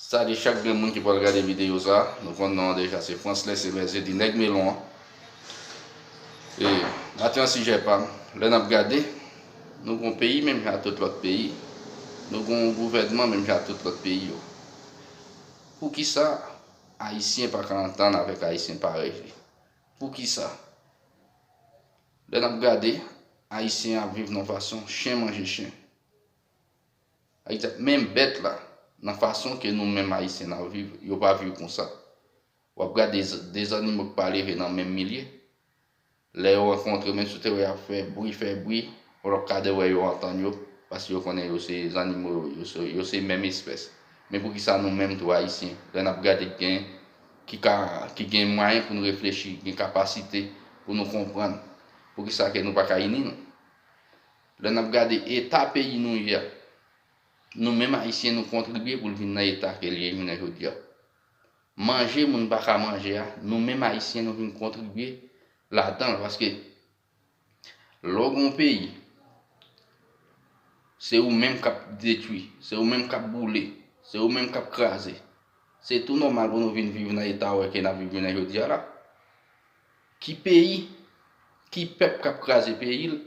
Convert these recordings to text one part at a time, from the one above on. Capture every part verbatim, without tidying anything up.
Salye chak grenn moun ki pral gade videyo sa. Nou konn non an deja, se Fransley, se Bèze di Nèg Melon an. E maten an, sijè pa m, lè n ap gade, nou gon peyi menm jan ak tout lòt peyi. Nou gon gouvènman menm jan ak tout lòt peyi yo. Poukisa Ayisyen pa ka antann avèk Ayisyen parèy li? Poukisa? Lè n ap gade, Ayisyen ap viv nan fason chen manje chen. Egzak, menm bèt la, nan fason ke nou menm Ayisyen n ap viv, yo pa viv konsa. W ap gade z- de zannimo ki pa leve nan menm milye. Lè yo rankontre, menm si w te wè y ap fè bri, fè bri, w ap ka de wè yo antann yo, paske yo konnen yo se zannimo, yo se, yo se menm espès. Men poukisa nou menm tou Ayisyen, lè n ap gade ki gen, ki ka, ki gen mwayen pou n reflechi, gen kapasite pou nou konprann, poukisa ke nou pa ka ini nou? Lè n ap gade eta peyi nou ye a, nou menm Ayisyen nou kontribye pou l vin nan eta ke l ye jounen jodi a. Manje moun pa ka manje a, nou menm Ayisyen nou vin kontribye ladan l, paske lè w gen yon peyi, se ou menm k ap detwi, se ou menm k ap boule, se ou menm k ap kraze. Se tou nòmal pou nou vin viv nan eta wè ke n ap viv jounen jodi a la. Ki peyi, ki pèp k ap kraze peyi l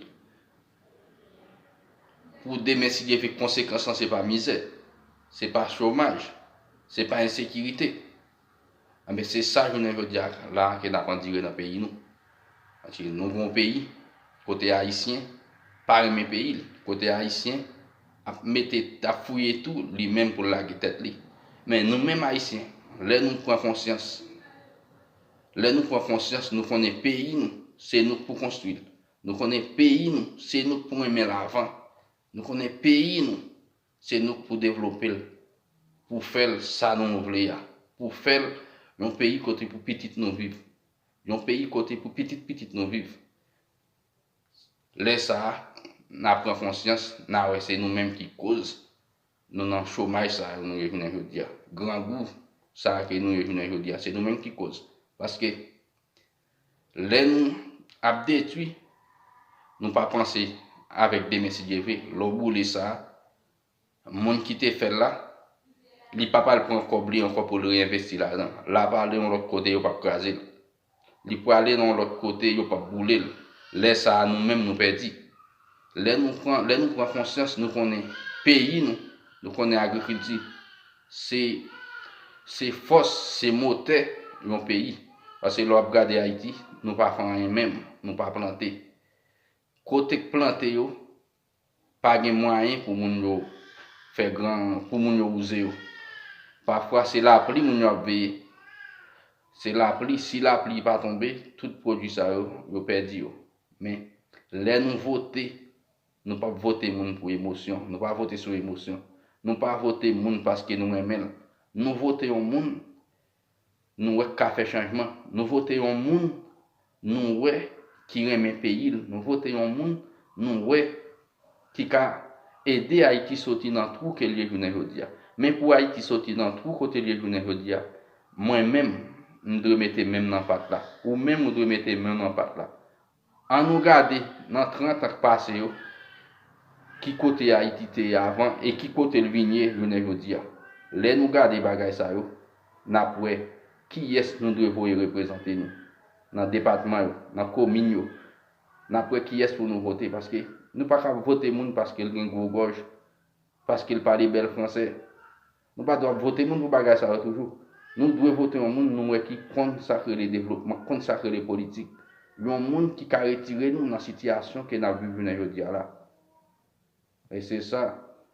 pou demen, si Dye vle, konsekans lan se pa mizè, se pa chomaj, se pa ensekirite? Anben, se sa jounen jodi a la ke n ap andire nan peyi nou. Paske nou gon peyi kote Ayisyen pa renmen peyi l, kote Ayisyen ap mete, ap fouye tou li menm pou l lage tèt li. Men nou menm Ayisyen, lè nou pran konsyans, lè nou pran konsyans, nou konnen peyi nou, se nou k pou konstwi l. Nou konnen peyi nou, se nou k pou renmen l avan. Nou konnen peyi nou, se nou k pou devlope l, pou fè l sa nou vle a, pou fè l yon peyi kote pou pitit nou viv, yon peyi kote pou pitit pitit nou viv. Lè sa a, n a pran konsyans, n a wè se nou menm ki koz nou nan chomaj sa a nou ye jounen jodi a. Grangou sa a ke nou ye jounen jodi a, se nou menm ki koz. Paske lè nou ap detwi, nou pa panse avèk demen, si Dye vle, lè w boule sa a, moun ki te fè l la, li p ap al pran kòb li ankò pou l reyenvesti ladan l. L ap ale yon lòt kote, yo p ap kraze l. Li prale nan yon lòt kote, yo p ap boule l. Lè sa a, nou menm, nou pèdi. Lè nou pran, lè nou pran konsyans, nou konnen peyi nou, nou konnen agrikilti, se, se fòs, se motè yon peyi. Paske lè w ap gade Ayiti, nou pa fè anyen menm, nou pa plante. Kote k plante yo, pa gen mwayen pou moun yo fè gran, pou moun yo wouze yo. Pafwa, se lapli moun yo ap veye. Se lapli, si lapli pa tonbe, tout pwodui sa yo, yo pèdi yo. Men, lè nou vote, nou p ap vote moun pou emosyon. Nou pa vote sou emosyon. Nou pa vote moun paske nou renmen l. Nou vote yon moun nou wè k ka fè chanjman. Nou vote yon moun nou wè ki renmen peyi l. Nou vote yon moun nou wè ki ka ede Ayiti soti nan twou ke l ye jounen jodi a. Men pou Ayiti soti nan twou kote l ye jounen jodi a, mwen menm, m dwe mete men m nan pat la. Ou menm, ou dwe mete men w nan pat la. An nou gade nan trant an k pase yo, ki kote Ayiti te ye avan e ki kote l vin ye jounen jodi a. Lè nou gade bagay sa yo, n ap wè kiyès nou dwe voye reprezante nou nan depatman yo, nan komin yo. N ap wè kiyès pou nou vote, paske nou pa ka vote moun paske l gen gwo gòj, paske l pale bèl fransè. Nou pa dwe ap vote moun pou bagay sa yo toujou. Nou dwe vote yon moun nou wè ki konn sa k rele devlopman, konn sa k rele politik. Yon moun ki ka retire nou nan sitiyasyon ke n ap viv jounen jodi a la. E se sa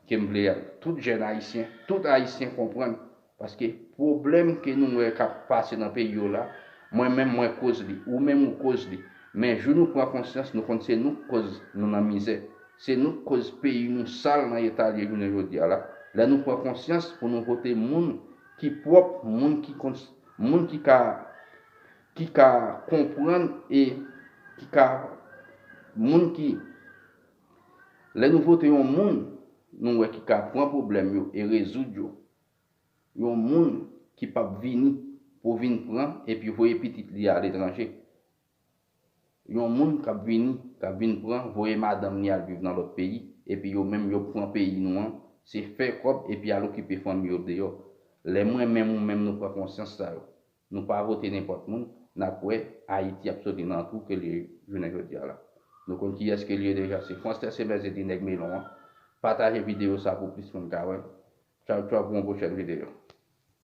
ke m vle tout jèn ayisyen, tout ayisyen konprann. Paske pwoblèm ke nou wè k ap pase nan peyi yo la, mwen menm mwen koz li, ou menm ou koz li. Men jou nou pran konsyans, nou konn se nou k koz nou nan mizè. Se nou k koz peyi nou sal nan eta l ye jounen jodi a la. Lè nou pran konsyans pou nou vote moun ki pwòp, moun ki konn, moun ki ka, ki ka konprann e ki ka, moun ki, lè nou vote yon moun, nou wè ki ka pran pwoblèm yo e rezoud yo. Yon moun ki p ap vini pou vin pran epi voye pitit li aletranje. Yon moun k ap vini, k ap vin pran, voye madanm li al viv nan lòt peyi, epi yo menm yo pran peyi nou an, se fè kòb epi al okipe fanmi yo deyò. Lè mwen menm ou menm nou pran konsyans sa yo, nou pa vote nenpòt moun, n ap wè Ayiti ap soti nan twou ke l ye jounen jodi a la. Nou konn kiyès ke l ye deja, se Frans Tèsebè, se ti nèg melon an. Pataje videyo sa pou plis moun ka wè. Tchaw tchaw pou yon pwochèn videyo.